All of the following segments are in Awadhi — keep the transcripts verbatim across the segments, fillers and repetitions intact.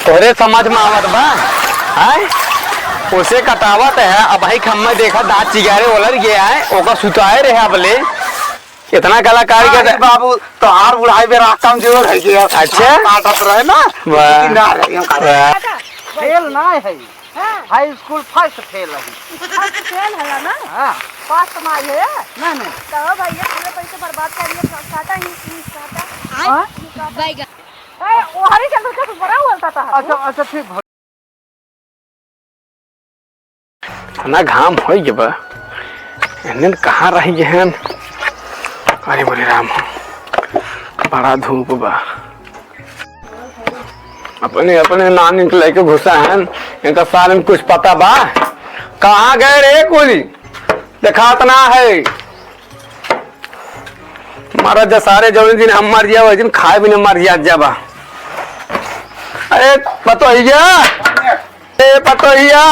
तोहरे समझ में आवत बा, हैं? उसे कटावत है, अबहीं हम्मे देखा दाँत चिगारे ओलर गया है, ओका सुताए रहे अबले। इतना कलाकारी का अरे बाबू, तोहार बुढ़ाई में रास्ता में जोर है कि अच्छा? काटत रहे ना, वाह। ना रहे, हम काटत वाह। फेल ना है। हाँ। हाई स्कूल फर्स्ट फेल है। फर्स्ट फेल है ना? हाँ। पास तो ना है। नहीं, नहीं। तो भैया पूरे पैसे बर्बाद कर लिए, काटा ही, ही काटा। हाँ? ही काटा। ए, वो हरी चंद्र का तो बड़ा बोलता था। अच्छा, अच्छा, ठीक। इतना घाम होइ गे बा, एन्ने कहाँ रहि गे हन? अरे मोरे राम, बड़ा धूप बा। अपने, अपने नानी के लेके घुसा हन, इनका सारन कुछ पता बा? कहाँ गए रे कुली? देखात ना है। मारा जा सारे, जौन दिन हम मर जाए, वही दिन खाए बिना मर जात जाबा। अरे पतोहिया, ए पतोहिया,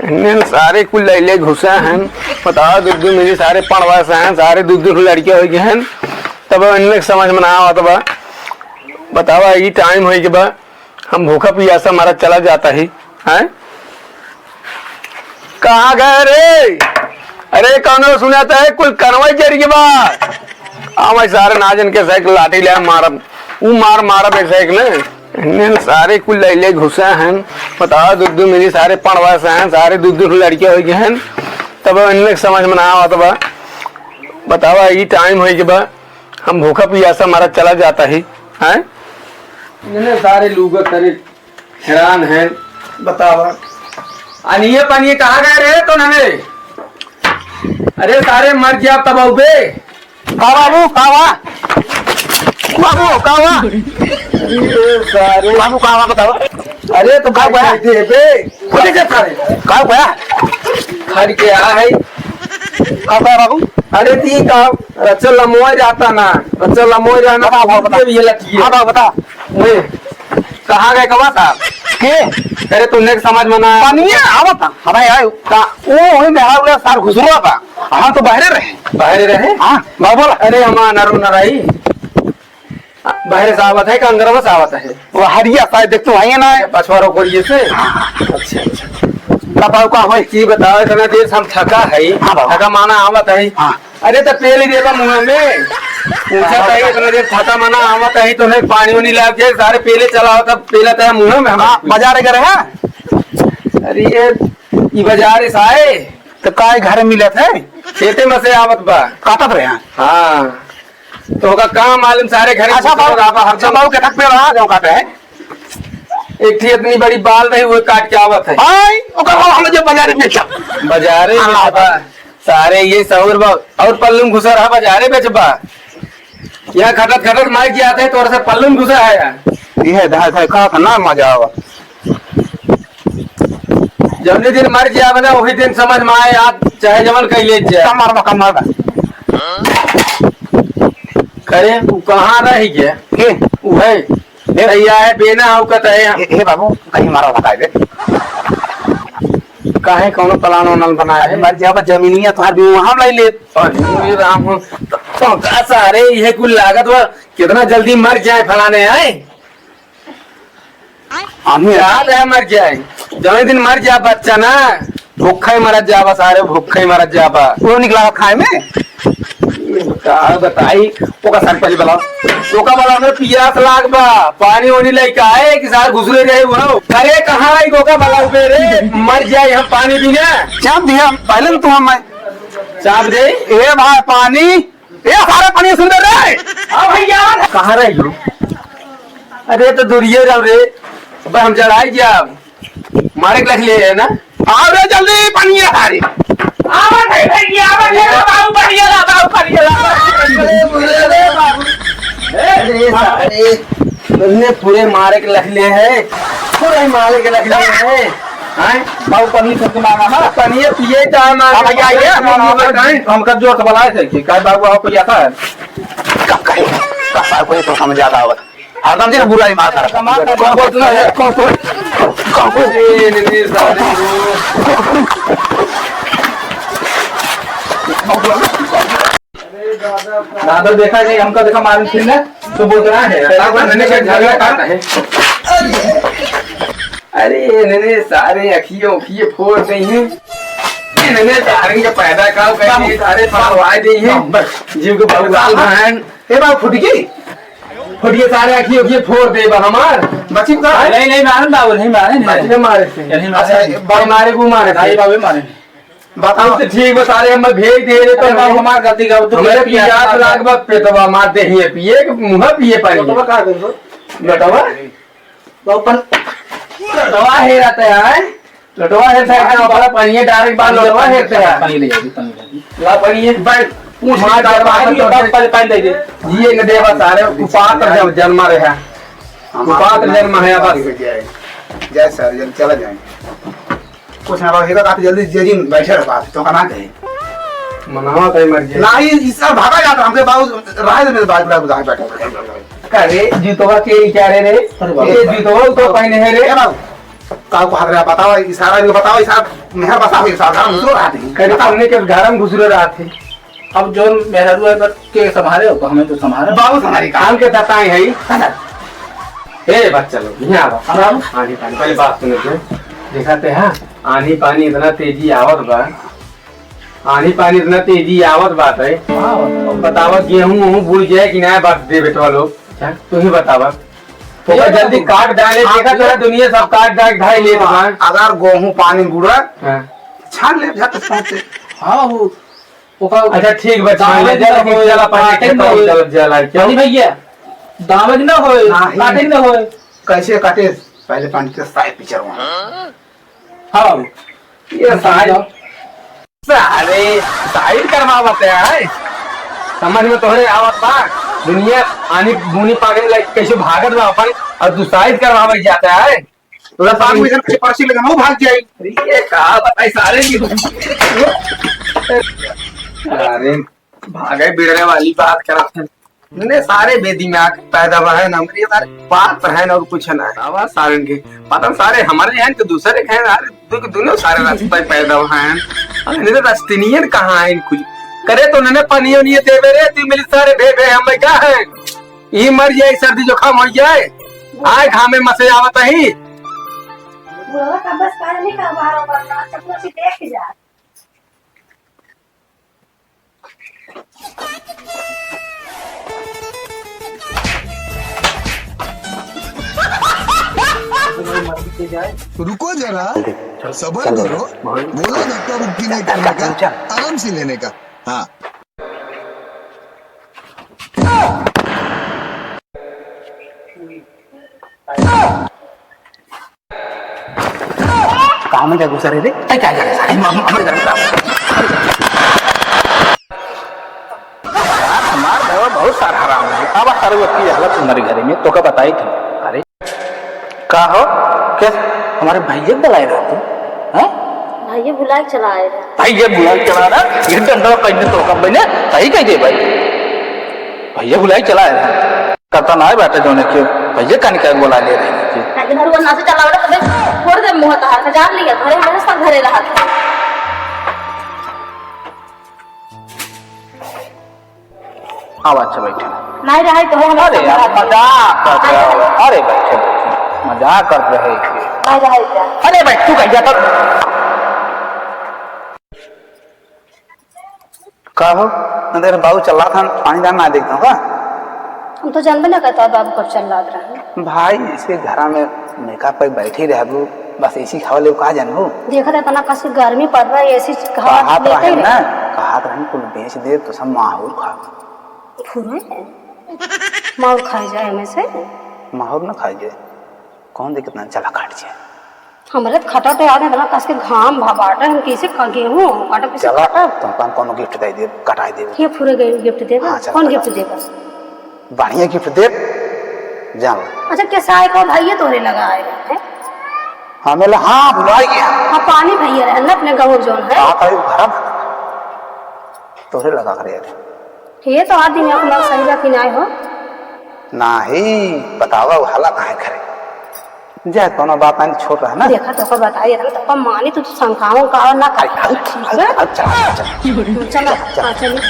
इन्हें सारे कुल लैले घुसा हन। बताओ, दू दू मिली सारे पढ़वा से हन, सारे दू दू लड़के होइ गए हन। तब इन्हें समझ में ना आवत बा। बतावा, ई टाइम होइ के बा, हम भूखा पियासा मारा चला जाता ही, हैं? कहाँ गए रे? अरे, कौनो सुनाता है, कुल कनवा जरि के बा। आ भाई, सारे नाजन के साइकिल लाठी ले मारब, ऊ मार मारब एक साइकिल ने। इन्हें सारे कुल लैले घुसा हन। बताओ, दू दू मिली सारे पढ़वा से हन, सारे दू दू लड़के होइ गए हन। तब इन्हें समझ में ना आवत बा। बतावा, ई टाइम होइ के बा, हम भूखा पियासा मारा चला जाता ही, हैं? इन्हें सारे लूगा करे हैरान हैं। बतावा। अनिये पनिये कहाँ गए रहे तो नने? अरे सारे मर गया तब बे। का बाबू, का बा? बाबू, का बा? अरे सारे। बाबू, का बा बतावा? अरे तो का भाई बा? दे बे। खुद ही देता है। का बा? खड़ के आ है। का बा बाबू? अरे ती का रचा लमोय रहता ना, रचा लमोय रहना। हाँ, बाबू, बता। ये लटिए। हाँ, बाबू, बता। ए, कहाँ गए कबा था? के? अरे तूने के समझ में ना। पानी है, आवत था। हमें आयो। का? वो वही में हाल सार घुसुआ बा। हम तो बाहरे रहे। बाहरे रहे? हाँ, बाबू बोला। अरे हमारा नरो नराई। बाहर से आवत है कि अंदर से आवत है? वो हरिया साइड देख तू, है ना? अच्छा, पछवारो कोरिए से? हाँ। अच्छा, अच्छा। बताओ का होई? की बताओ, इतना देर से हम थका है। हाँ, बाबा। थका माना आवत है। हाँ। अरे, तो पेल ही देबा मुँह में। पूछा था, इतना देर थका माना आवत है, तो नहीं पानी वानी लाग जाए, सारे पेले चला होता, पेला था मुँह में हम। हाँ, बाजार गए रहे? अरे, ये, ये बाजार से आए। तो काय घर मिलत है? खेते में से आवत बा। काटत रहे हैं? हाँ। तो ओका का मालूम, सारे घरे अच्छा, घुसत बाबू, रहबा हरदम। अच्छा, बाबू, के थक पे रहा, जो कहते हैं। एक थी इतनी बड़ी बाल रही, वो काट के आवत है। आई, ओकर बाबू हम जो बाजारे में बेचा। बाजारे में हाँ। बेचबा। सारे ये सहूर बा, और पल्लू में घुसा रहा, बाजारे बेचबा। यहाँ खटत खटत मार के आते हैं, तो से पल्लू में घुसा है यार। ये है, धा, धा, का था ना मजा आवा। जौने दिन मर जाब ना, वही दिन समझ में आए, आज चाहे जवन कह ले जाए। कम मारबा, कम मारबा। करे, उ कहाँ रह गया? के? उ है। ए? भैया है, बेना हो कत है। ए, ए बाबू, कहीं मारा बता दे। काहे कौनो प्लान वलान बनाए है? मर जाब, जमीनिया तोहार भी वहाँ लाई ले। अरे राम, तो, तो का सारे ये कुल लागत हुआ, कितना जल्दी मर जाए फलाने आए। आदमी याद है मर जाए, जौने दिन मर जा बच्चा ना, भूखे मरत जाबा सारे, भूखे मरत जाबा। वो निकला खाए में? का बताई, ओका सर पहले बलाओ, ओका बलाओ में पियास लाग बा, पानी वानी लेके आए कि सार घुसरे रहे वो। अरे कहाँ आई ओका बलाओ बे रे, मर जाए हम पानी बिना। चाप दिया पहले तो हम चाप दे। ए भाई पानी। ए, सारे पनिया सुन दे रे। हाँ भैया। कहाँ रह गयो? अरे, तो दूरिये रहो रे। अब हम चढ़ाई जाब। मारे के रख ले है ना? आओ रे, जल्दी पनिया सारे। आवत है भैया, आवत है, बाबू, पनिया ला, बाबू, पनिया ला। अरे, अरे, बाबू। अरे, सारे, तुमने पूरे मारे के रख ले है। पूरे मारे के रख ले है। हैं? बाबू, पनीर सबके मांगा है। पनीर पिए चाहे मांगे। हाँ, भैया, आइए। हम, हम, हम, हमका जोर से बुलाए थे कि काहे बाबू, आपको क्या था? का, का, का, का, कोई तो समझ आता होगा। हरदम दिन बुराई मारता रहता। कौन, कौन, कौन, कौन, कौन, कौन, कौन? ए, नहीं, नहीं, सारे लोग। दादा देखा नहीं, हमका देखा मालूम थी ना, तो बोल रहा है। दादा, मैंने क्या झगड़ा करता है? अरे, इन्हने सारे अखिए उखिए फोर देइहैं। इन्हने सारे के पैदा का कइहैं, सारे पढ़वाए देइहैं। जीव के भगवान बहन। ए बाबू, फुटकी? फुटकी सारे अखिए उखिए फोर देबा हमार। बची का? नहीं, नहीं मारे बाबू, नहीं मारे, नहीं। बची के मारे से। नहीं मारे। अच्छा, बाबू मारे को मारे से। बाबू मारे। बताओ। हम तो ठीक बा, सारे हम भेज दे रहे तो अरे बाबू, हमार गलती का, तू हमरे पिया पियास लाग बा, पेटवा मार दे हिये पिए, मुँह पिए पानी। तो का कइहैं? बेटवा? तो अपन लोटवा हेरत है, लोटवा हेरत है, हाँ, अपना पानी डायरेक्ट बाहर लोटवा हेरत है। पानी ले जाओ, पानी ले जाओ। ला पानी है। भाई, पूछ मार ले, दे, मार दे, बस पहले पानी दे दे। ये न देवा सारे, कुपात्र जन-, जन्मा रहे। हम कुपात्र आपको जन्मा है बस। जय, जय सर, जल्दी चला जाए। कुछ ना बाबा, हेरा, आप जल्दी जे दिन बैठे रहो, आप तो का ना कहे। मनावा तय मर जाए। नाही, ई सब भागा जाता, हमके बाबू राय दे, बात, बात, बात, बैठो। का रे, जूतवा के ही क्या रे रे? अरे बाबू। ए, जूतवा तो पहने है रे। ए बाबू, का को हाथ रे, बताओ, इशारा भी बताओ, इशारा मेहर बसा हो, इशारा घर में घुसरो रहा थी। करे सामने के घर में घुसरो रहा थी। अब जौन मेहरारू है, पर के संभारे हो, तो हमें तो संभारे। बाबू संभारी का? काम के बताए है। हाँ, सर। ए, बच्चा लोग, यहाँ आओ। हाँ, बाबू। आनी पानी, पहले बात सुनो तो। देखा थे, हाँ, आनी पानी इतना तेजी आवत बा, आनी पानी इतना तेजी आवत बात है। हाँ, बताओ। बतावा, गेहूं वहूं बुड़ जाए कि ना, बात दे बेटवा लोग, हाँ, तू ही बतावा। ओकर जल्दी काट डाले, देखा तोरा दुनिया सब काट डाल ढाई लेत बा। अगर गेहूं पानी बुड़ा, हाँ। छान ले झट से। हाँ, वो ओका अच्छा, ठीक बा, छान ले, दावे जरा न होए, जरा पानी काटे न खेतवा में होए। चलत जाला, क्यों? पानी भैया, दावे न होए, नाही। काटे न होए। कैसे काटे? पहले पानी के साइड पिक्चर वहाँ। हाँ बाबू। ये साइड, सारे साइड करवावत है। समझ में तोहरे आवत बा? दुनिया आनी बूनी पानी में लग कैसे भागत बा अपन, और तू साइड करवावे जाता है। तोरा बाप में इधर से पर्ची लेके ना भाग जाई। अरे ये का बताई सारे की। अरे भागे बिड़ने वाली बात करत है। ने सारे बेदिमाग पैदा हुआ है ना, ये सारे बात है ना और कुछ ना है। आवाज सारे के पता सारे हमारे यहाँ के दूसरे के हैं यार, दु-, दोनों सारे रास्ते पैदा हुआ हैं। अरे नहीं तो रस्तिनियन कहाँ है कुछ करे तो उन्होंने पनियो नहीं देवे रे, तू मिली सारे भे भे हम क्या है? ई मर जाए, सर्दी जुकाम हो जाए, आए घामे मसे आवत ही। बुढ़वा का बस का नहीं का बाहर ऊपर ना, चप्पल से देख जा। रुको जरा, सबर करो, बोला धक्का मुक्की नहीं करने का, आराम से लेने का। हाँ। कहाँ में जाके घुसा रहे रे? अरे क्या जा रहे सारे? हम, हम, हमारे घर में जाओ। यार, हमार घर में बहुत सारा हराम है। अब सारे व्यक्ति हालत हमारे घरे में, तो का बताई थी? अरे। का हो? क्या? हमारे भैया के बुलाए रहा तू? हैं? भैया बुलाए चला आए रहे। भैया बुलाए चला रहा? ये डंडा पहनने तो कब बने? सही कह दे भाई। भैया बुलाए चला आए रहे। कतन आए बाटे जौने के भैया कनिका के बोला ले रहे हैं। आज भरुआ नाचे चला बेटा, तबे फोड़ दे मुंह तहार, हजार लिया, घरे हमेशा सब घरे रहत है। हाँ, अच्छा, बैठे। नहीं रहे तो हम अरे यार, मजाक करत रहे। अरे, बैठे, बैठे। मजाक करत रहे। नहीं रहे क्या? अरे, बैठ, तू कह जाता। का हो? ना तेरे बाबू चल रहा था, पानी डालना है, देखता हूँ, का? हम तो जानबे ना करता बाबू कब चल रहा था। भाई, इसके घर में मेकअप पे बैठी रहबू, बस एसी हवा लेबू, का जानबू? देखा था, इतना कस के गर्मी पड़ रहा है, एसी हवा कहात लेते ही रहन ना, रहे। कहात रहन, कुल बेच दे, तो सब माहौर खा। फुरे? माहौर खाए जाए हमें से? माहौर ना खाए जाए, कौन दिक्कत ना, चला काट जाए। हमरे तो खटा तो यार इतना कस के घाम भा बाटे, हम कैसे क-, गेहूं काटब, कैसे चला, काटब? तुमका हम कौनो गिफ्ट दे देब, कटाई देब। ये फुरे गए गिफ्ट देबा? हाँ, चला, कौन कटा। गिफ्ट देबा? बढ़िया गिफ्ट देब, जान लो। अच्छा, केसाई को भैया तोरे लगा आए रहे हैं? हाँ, मैं ला-, हाँ, भुला गया। हाँ, पानी भैया रहे ना अपने गाँव जौन है। हाँ, कहीं घर में तोरे लगा करे रहे। ये तो आदमी अपना सही रखी ना हो। नाही, बतावा, वो हला काहे करे? जा, कोनो बात नहीं, छोट रहा ना। देखा, तोका बताई, अगर तोका मानी, तो तू शंकाओं का और ना कर। अरे, अरे, ठीक है? अरे, चला, चला। चला, चला। हाँ, चलिए।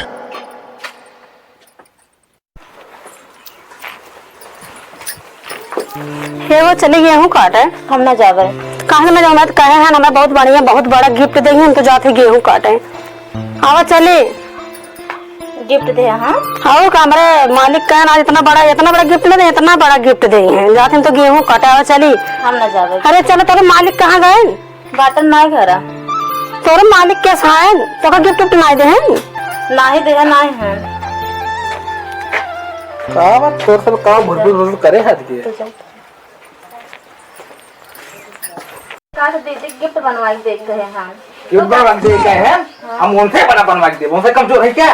ए, वो चली गेहूँ काटे। हम ना जाबे। काहे ना जाबे? तो कहे हैं, हमें बहुत बढ़िया, बहुत बड़ा गिफ्ट देही, हम तो जात ही गेहूँ काटे। आवा चली। गिफ्ट दे, हाँ? और का, हमरे मालिक कहे ना, इतना बड़ा, इतना बड़ा गिफ्ट ना दे, इतना बड़ा गिफ्ट देही हैं। जात ही हम तो गेहूँ काटे, आवा चली। हम ना जाबे। अरे चलो, तोरे मालिक कहाँ गए? बाटन नाई घरा। तोरे मालिक के साइन, तोका गिफ्ट उफ्ट नाई दे हैं? नाई दे, नाई हैं। का बात, तोर सब काम भुरभुर भुरभुर करे हाथ के। तो चल। का से दीदी गिफ्ट बनवाई देख गए हैं। गिफ्ट बनवा के दे गए हैं? हाँ। हम उनसे बड़ा बनवा के देब, उनसे कमजोर है क्या?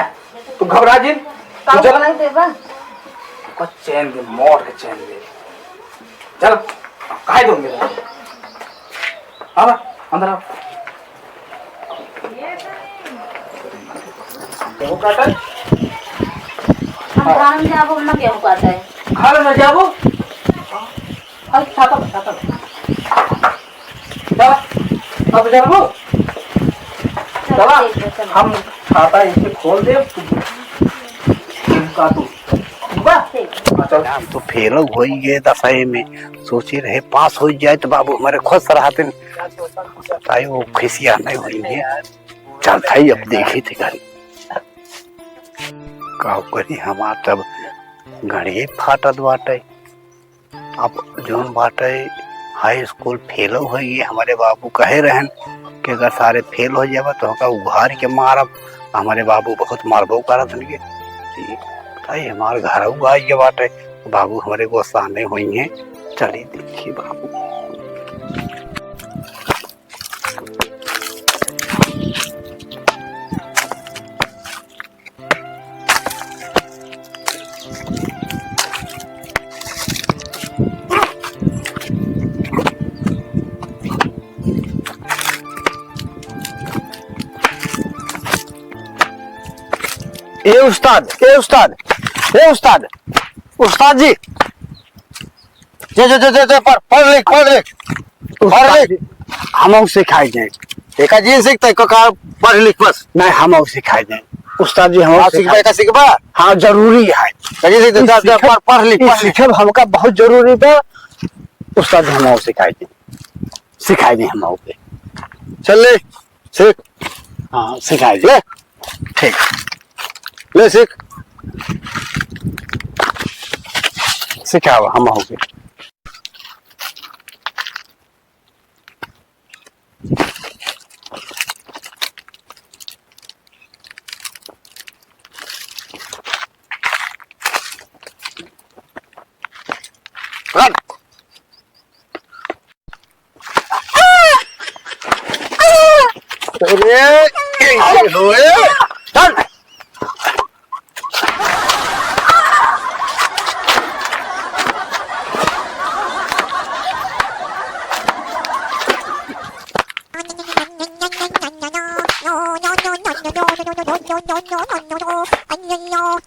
तू घबरा जिन। का तू चल। बनवा के देबा? ओकर चैन दे, मोर के चैन दे। चल, काहे दूंगे? आवा, अंदर आवा। गेहूं काटा? हम धान में जाबो, हम ना गेहूं काटा है। घर में जाबो? अरे, छाता, छाता। चला, अब चलबो? चला, चला, ठीक है, चला। हम छाता इसे खोल देब, तू गेहूं काटू। ठीक बा? ठीक। हाँ, चल। हम तो फेल होइ गए दसवीं में, सोचे रहे पास होइ जाए तो बाबू हमारे खुश रहते। बताइए, वो खिसिया नहीं हुई है। चल भाई, अब देखी थी घर। का करी, हमार तब गणिये फाटत बाटे। अब जौन बाटे, हाई स्कूल फेलो होइ गए, हमरे बाबू कहे रहन कि अगर सारे फेल होइ जाबा तो ओका उघार के मारब। हमरे बाबू बहुत मारबो करत हन के। ठीक, भाई हमार घर उगाई के बाटे, बाबू हमरे गुस्सा नहीं होई हैं। चली देखी बाबू। ए उस्ताद, ए उस्ताद, ए उस्ताद, उस्ताद जी, जे, जे, जे, जे, जे, पढ़, पढ़ लिख, पढ़ लिख, पढ़ उस्ताद लिख। जी, हमहू सिखाई जाए। एका जी सीखते, को का पढ़ लिख बस। नहीं, हमहू सिखाई जाए। उस्ताद जी, हमहू आप सिखाई सिखबा, एका सीखबा? हाँ, जरूरी है। का जी सीखते, ई जा, जा, सीखब, पढ़, पढ़ लिख, ई पढ़ लिख। सीखब हमका बहुत जरूरी बा। उस्ताद जी, हमहू सिखाई जाए। सिखाई जाए हमहू के। चल ले, सीख। हाँ, सिखाई जाए। ले। ठीक। ले सीख। सिखावा, हमहू के। रन। अरे, कैसे होए? चल।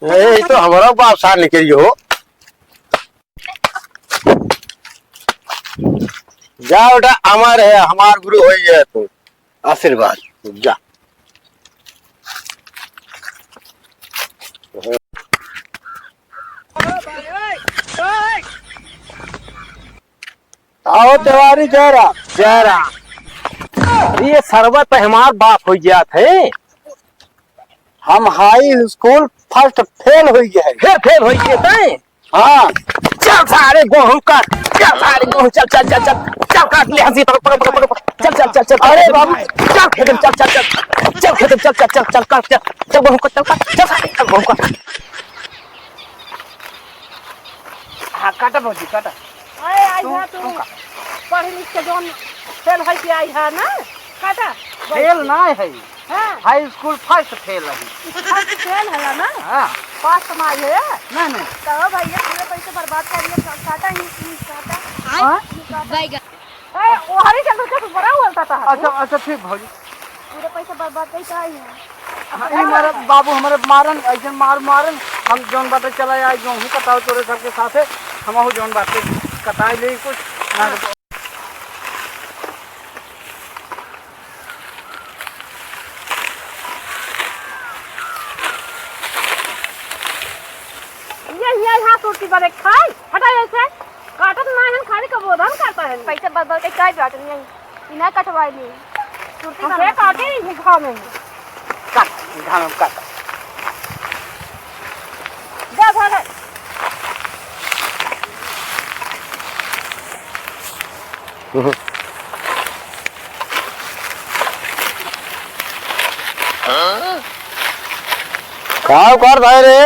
ए, ई तो हमारा बाप सार निकल गयो हो। जा बेटा, अमर है, हमार गुरु होई है तू। आशीर्वाद, जा। आओ तिवारी, जय राम। जय राम। अरे, ये सरवा तो हमार बाप होइ जात है। हम हाई स्कूल फर्स्ट फेल होइ गए हैं। फिर फेल होइ गए तैं? हाँ। चल सारे गेहूं काट, चल सारे गेहूं, चल, चल, चल, चल, चल काट ले, हंसी पकड़, पकड़, पकड़, पकड़, चल, चल, चल, चल, अरे चल, बाबू। चल खेत में, चल, चल, चल, चल खेत में, चल, चल, चल, चल काट, चल, चल गेहूं काट, चल काट, चल सारे, चल गेहूं काट। हाँ, काटा भौजी, काटा। अरे, आई तू, हा तू तू का? पढ़ लिख के जौन फेल होई के आई हा ना? काटा। फेल ना है। हाँ। हाई स्कूल फर्स्ट फेल है। फर्स्ट फेल है ना? हाँ। पास तो ना आई है? नहीं, नहीं। तो भैया पूरे पैसे बर्बाद कर लिए, काटा ही, ही काटा। हाँ? ही काटा। बैगन। ए, वो हरी चंद्र का तो बड़ा हुआ था। अच्छा, अच्छा, ठीक भौजी। पूरे पैसे बर्बाद कई का आई है? हाँ, ई मारे बाबू हमरे मारन, ऐसे मार मारन, हम जौन बाटे चला आए, गेहूं कटाओ तोरे सबके साथे, हमहू जौन बाटे कटाई ले कुछ। हाँ। ये, ये यहाँ सुरती बने खाई, हटा ऐसे। काटत ना है, खाली कबोधन करता है। पैसा बदल के काट बाटन नहीं, इना कटवाई ली। सुरती हम बना। से काटे, ये घाम में। काट, घाम में काट। जा, जा, जा। का कर भाई रे?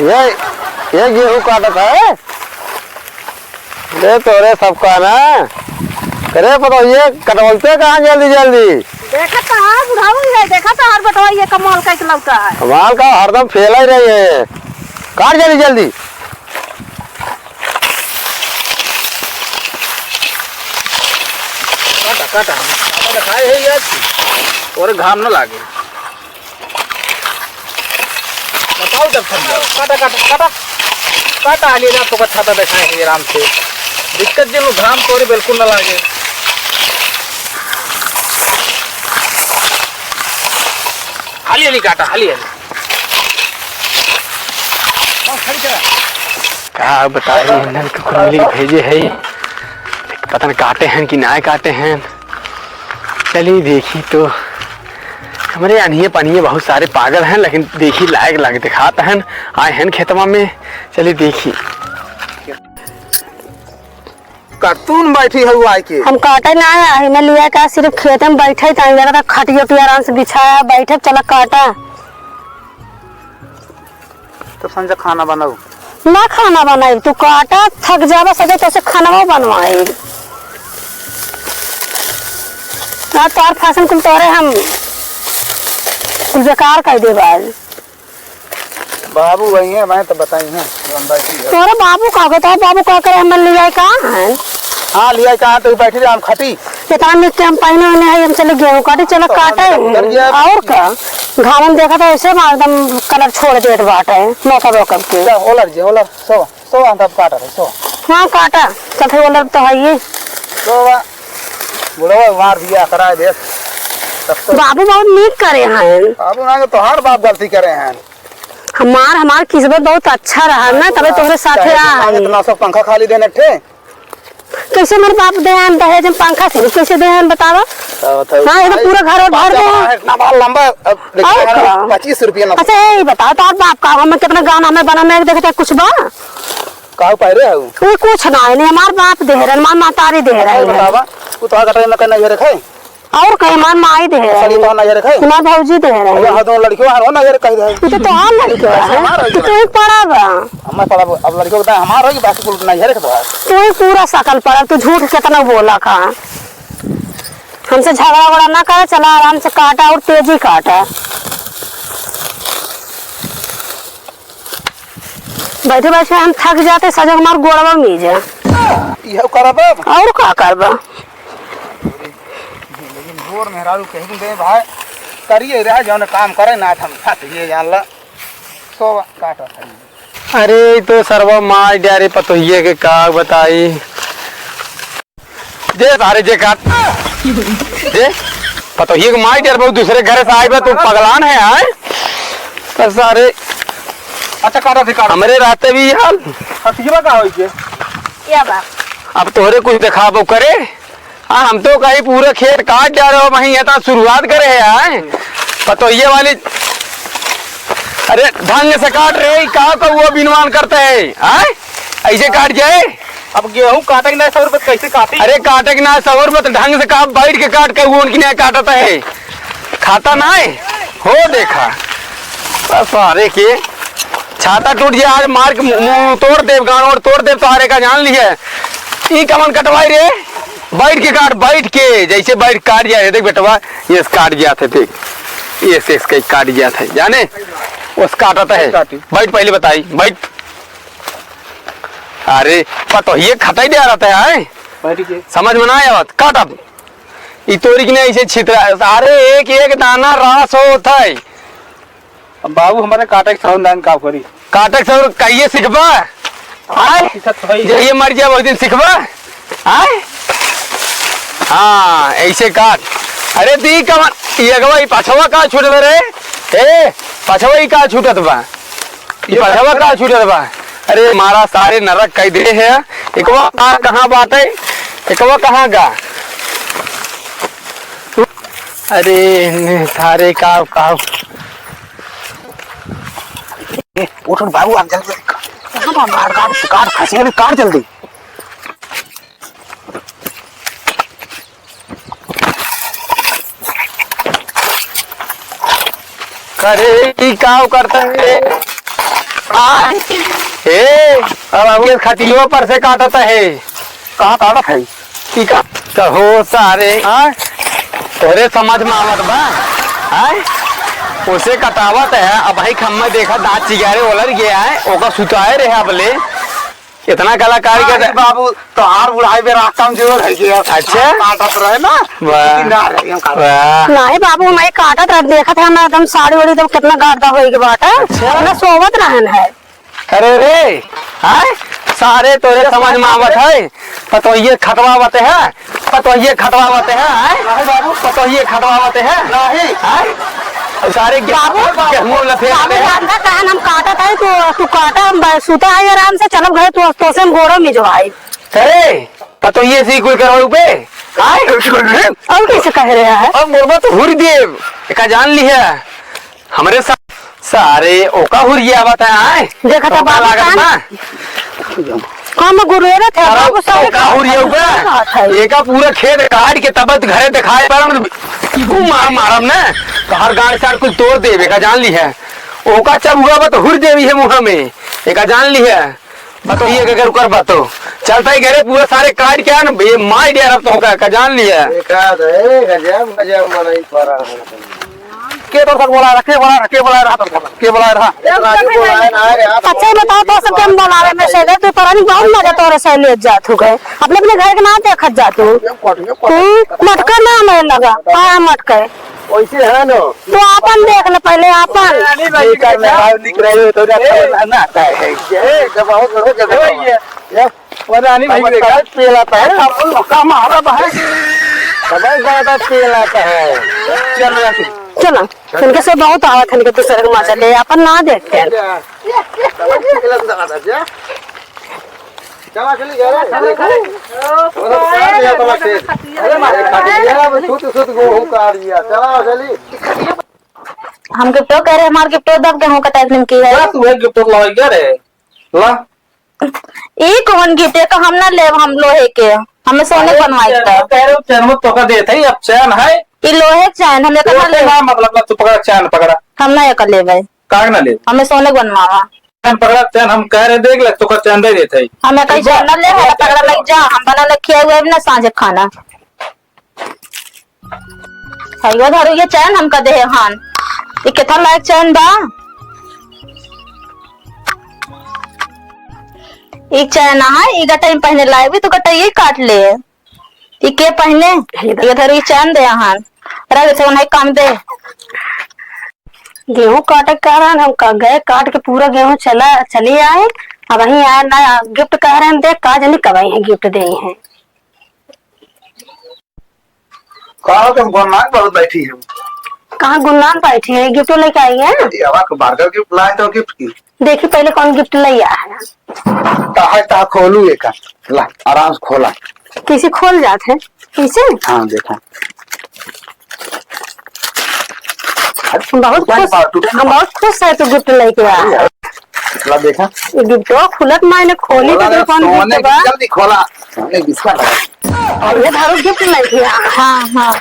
ये, ये गेहूं काटत है? ले तोरे सबका ना। अरे पतोहिए, कटवलते कहाँ जल्दी जल्दी? देखत तो है बुढ़ऊ है, देखत तो हर बटवा ये कमाल का इकलौता है। कमाल का हरदम फेल ही रही है। काट जल्दी जल्दी। काटा, काटा, काटा दिखाए है यार। और घाम न लागे। बताओ जब थक जाओ। काटा, काटा, काटा। काटा, आगे जा, तो छाता दिखाए है आराम से। दिक्कत जिन घाम तोरे बिल्कुल न लागे। हाली हाली काटा, हाली हाली। का बताई, इन्हन के कुल मिली भेजे है, पता न काटे हैं कि नाय काटे हैं। चली देखी तो, हमरे अनिये पनिये बहुत सारे पागल हैं, लेकिन देखी लायक लायक दिखात हैं, आए हैं खेतवा में। चली देखी। का तू न बैठी हऊ आइके? हम काटे ना आया है, मैं लिया का सिर्फ खेते में बैठे ताई, जरा खटिया उटिया आराम से बिछाया, बैठे चला काटा। तब संझा खाना बनाऊ। ना खाना बनाई, तू काटा, थक जाबा, सजे तोसे खाना बनवाई। ना तोर फैशन कुल तोरे हम कुल बेकार कर देबा आज। बाबू वही है, मैं तो बताई है, जो अंदर की है। तोरे बाबू का को, तोरे बाबू का करे, हमन लिया का है? हाँ, लिया का है, तो बैठी रहे, हम खटी। इतना निक के हम पहने होने हैं, हम चले गेहूं काटे, चला तो काटे। हम उधर गया। और का? घामन देखा तो ऐसे मार एकदम कलर छोड़ देत बाटे, नौकर वोकर के। जा, ओलर जे, ओलर, सो, सो, हम तब काटा रहे, सो। हाँ, काटा, चलते ओलर तो है ये। सो, बा, बुढ़वा मार दिया, करा दे। तब तो बाबू बहुत नीक करे हैं। बाबू ना, तो हर बाप गलती करे हैं। हमार, हमार किस्मत बहुत अच्छा रहा ना, तबे तोहरे साथे आ है। इतना सब पंखा खाली देने थे। कैसे हमारे बाप दे हैं दहेज में पंखा से, कैसे दे हैं बतावा? बताओ, बताओ। हाँ, ये तो भाई, पूरा घर भर दे हैं। इतना बाल लंबा, अब देखिए और ना, का? पच्चीस रुपया ना। अच्छा, ये बताओ, तो आप बाप का हमें कितना गाना में बना, मैं देखते कुछ बा? काहू पाए रहे हो? वो कुछ ना है, नहीं, हमार बाप दे रहे, हमार महतारी दे रहे हैं। बतावा, वो तो आगे टाइम में करना ये रखे। और कहे हमार माई दे रहे। तो नैहर के? हमार भौजी दे रहे। अरे हाँ, दोनों लड़कियों हमार नैहर कह दे। ये तो तोहार लड़कियों है। हमार है। तो तू ही पड़ा बा। हमें पड़ा बा। अब लड़कियों का हमार है कि बाकी कुल नैहर के बा। तू ही पूरा सकल पड़ा, तू झूठ कितना बोला का। हमसे झगड़ा वगड़ा ना करे, चला आराम से काटा और तेजी काटा। बैठे बैठे हम थक जाते, सजग मार गोड़वा मीजे। इहो करब अब। और का करबा? लेकिन गोर मेहरारू कहीं दे भाई, करिए रहे जौन काम करे ना, हम थक गए जान ला। सो काटा था। अरे, ई तो सरवा मार डारे पतोहिए के, का बताई। दे सारे जे काट। दे। पतोहिए के मार डारे, बहुत दूसरे घर से आए बा, तू पगलान है, आए? पर सारे अच्छा, काटा थे, काटा। हमरे रहते भी हाल। हथिया का होई के? या बा। अब तोहरे कुछ देखाबो करे। आ, हम तो कहीं पूरा खेत काट डारे हो, वहीं ये तो शुरुआत करे है, आए? पतोहिए वाली, अरे ढंग से काट रे, का कौआ बिनवान करते हैं, आए? ऐसे काट जाए? अब गेहूं काटे के ना सौर पर कैसे काटी? अरे काटे के ना सौर पर, ढंग से काट, बैठ के काट, कौआ उनकी नहीं काटता है, खाता ना है, हो देखा। बस सारे के छाता टूट जाए, आज मार के मुंह, मुंह तोड़ देब, गांड और तोड़ देब, सारे का जान लिए। ई कमन कटवाई रे, बैठ के काट, बैठ के, जैसे बैठ काट जाए, देख बेटवा, ये से काट जात है, देख, ये से इसका काट जात है, जाने, उस काटत है। काटी। बैठ, पहले बताई, बैठ। अरे, पतोहिए खटाई दे रहता है, हैं? बैठ के। समझ में ना आवत, काट अब। ई तोरी के नहीं ऐसे छितरा, अरे, एक एक दाना रास होत है। अब बाबू हमारे काटे के सरौन दान का करी? काटे के सरौन कहिए सिखबा? आय? सिखत भाई। जहिए मर जाए, वही दिन सिखबा? आय? हाँ, ऐसे काट। अरे, दी कमन, ये अगवा, ई पछवा का छूटत रे? ए, पछवा ई का छूटत बा? ई ये पछवा का छूटत बा? अरे मारा सारे नरक कइ दे है। एकवा का कहाँ बाटे? एकवा कहाँ गा? अरे ने सारे का, का? ए, उठ, उठ बाबू, आप जल्दी, जल्दी। कहाँ बा? काट, काट, काट, खसी वाली काट जल्दी। अरे, ई का करता है? आ, ए, अब हमके खटियो पर से काटता है। कहाँ काटत है? ई का? कहो सारे, हाँ? तोरे समझ में आवत बा? हाँ? उसे कटावत है, अब भाई खम्मा देखा, दाँत चिगारे ओलर गया है, ओका सुताए रहे अब ले। इतना कलाकारी का अरे बाबू, तोहार बुढ़ाई में रास्ता में जोर है कि अच्छा। काटत रहे ना, वाह। लेकिन ना रहे, हम काटत। वाह। नाही बाबू, नहीं काटत रहे, देखत है ना, एकदम साड़ी ओड़ी एकदम कितना गर्दा होई के बाटे। अच्छा। ना सोवत रहन है। अरे रे, हाय, सारे तोरे समझ में आवत है, पतोहिए खटवावत है। पतोहिए खटवावत है, हैं? नहीं बाबू। पतोहिए खटवावत है? नहीं। हैं? अब सारे गे-, बाबू, गेहूं लफेरत बाबू, है। रांधा कान हम काटत है, तू, तू काटा, हम ब-, सुता है आराम से, चलब घरे, तू, तोसे हम गोड़ो मिजवाई। अरे, पतोहिए से ही कोई करवाई बे? हैं? और कैसे कह रहे हैं? अब मोरबा तो हुर देव, एका जान लिहा। हमरे सा-, सारे ओका हुरियावत है, आय? देखत है ओका बाबू लागत कान। बा। कम गुरेरत है, अरे बाबू, सारे ओका हुरियावत बा। बात है। एका पूरा खेत काट के तब घरे दिखाए परन, घूम मार मारब ना, तोहर गांड सार कुल तोड़ देबे, एका जान लिहा। ओका चबुआ बा तो हुर देबी है मुँह में, एका जान लिहा। बतोहिए के अगर ओकर बतो। चलता ही घरे पूरा सारे काट के आन, ये मार दिया रहा तो का, का जान लिहा। देखा दे, गजब, गजब मनई पड़ा है। के तोर सब बोला रहा, के बोला रहा, के बोला रहा तोर सब, के बोला रहा? इतना जो बोला है ना, यार, आप अच्छा, ये बताओ, तो सब के हम बोलावे में से, तू परानी बहुत मजा तोरे से ले जात हो गए। अपने, अपने घर के ना देखत जा तू। ये पट, ये पट। हम्म, मटका ना हमें लगा। हाँ, मटका। वैसे है ना। तो आपन देख ले पहले, आपन। नहीं भाई, बेकार में बाहर निकल रहे हो तो ना, ए, ना आता है। ये तो बहुत बड़ा जगह है। ये, ये, वो रानी भाई अब देखा। तब पेलाता है, अब उनका मारा बहन। तब ज्यादा पेलाता है। चल रहा है। चलो, इनके से बहुत आवत है, इनके दूसरे के मजा ले, आपन ना देखते हैं। तब पेलाता है, जा। चला चली जा रे। अरे, काट लिया तोला खेत। अरे, मारे, काट लिया, अब सुत, सुत गेहूं काट लिया। चला चली। हम गिफ्टो कह रहे, हमार गिफ्टो दब गेहूं कटाई दिन की है। जा, तू है गिफ्ट लावे क्या रे? ला। ई कौन गिफ्ट है? का हम ना लेब, हम लोहे के, हमें सोने अरे, बनवाई चैन, था। कह रहे हो, चैन में तोका देत है, अब चैन है। ई लोहे के चैन, हम एकर ना तोके लेब। ना मतलब, ना तू पकड़ा, चैन पकड़ा। हम ना एकर लेबे। काहे ना लेब? हमें सोने बनवावा। चैन पकड़ा, चैन हम कह रहे, देख ले, तोका चैन दे देत है। हमें कहीं ठीक बा? चैन ना ले, हमें पकड़ा लग जा, हम बना ले खिया हुआ है ना सांझे खाना। हइयो धरो ये चैन हमका देहे हन। ई केथा लायक चैन बा? ई चैन है, ई गटई में पहने लायक भी तो गटई ही काट ले। ई के पहने? ये धरो ई चैन दे हन। रख दे, उन्हें काम दे। गेहूं काटे के कारण हम का गए काट के पूरा गेहूं चला, चली आए। अब वहीं आए ना गिफ्ट कह रहे हैं, देख का जानी कब आई हैं गिफ्ट दे हैं। कहाँ तुम गुननान बहुत बैठी हो? कहाँ गुननान बैठी है? गिफ्ट लेके आई है। ये हवा को बर्गर गिफ्ट लाए तो गिफ्ट की? देखी पहले कौन गिफ्ट ले आया है। ताहा, ताहा खोलू एका। ला, आराम से खोला। कैसे खोल जात है? कैसे? हाँ, देखा। बहुत खुश, हम बहुत खुश है तू गिफ्ट लेके आया है। ला देखा। ये गिफ्ट खुलत मायने खोली तो कौन गिफ्ट बा? जल्दी खोला। सोने बिस्कुट है। और ये धरो गिफ्ट लेके आया। हाँ, हाँ।